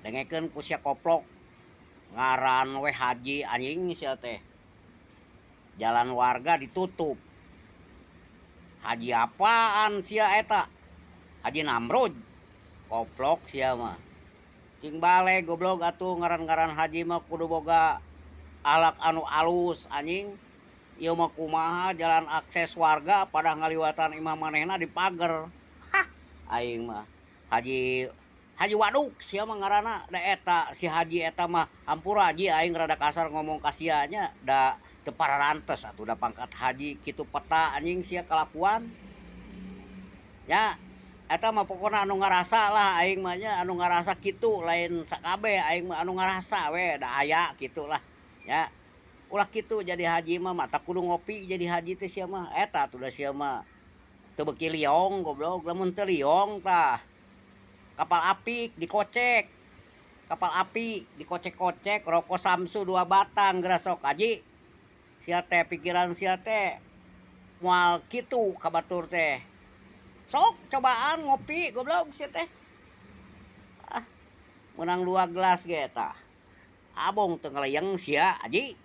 Dengekeun ku sia koplok. Ngaran we haji anjing sia teh. Jalan warga ditutup. Haji apaan sia eta? Haji Namrud. Koplok sia mah. Cing bale goblok atuh ngaran-ngaran haji mah kudu boga alak anu alus anjing. Ieu mah kumaha jalan akses warga pada ngaliwatan imah manehna dipager. Hah, aing mah Haji Haji Waduk sia mah ngaranna da eta si haji eta mah hampura haji aing rada kasar ngomong ka sia nya da teu pararantes atuh da pangkat haji kitu peta anjing sia kalakuan. Nya eta mah pokona anu ngarasa lah aing mah nya anu ngarasa kitu lain sakabeh aing mah anu ngarasa we da aya kitu lah nya. Ulah kitu jadi haji mah mata kudu ngopi jadi haji teh sia mah eta atuh da sia mah teu beuki liong goblok lamun teu liong tah kapal api dikocek, kapal api dikocek-kocek, rokok Samsu 2 batang geura sok haji sia teh pikiran sia teh moal kitu ka batur teh. Sok cobaan ngopi goblok sia teh. Ah, menang 2 gelas ge tah. Abong teu ngeleyeng sia haji.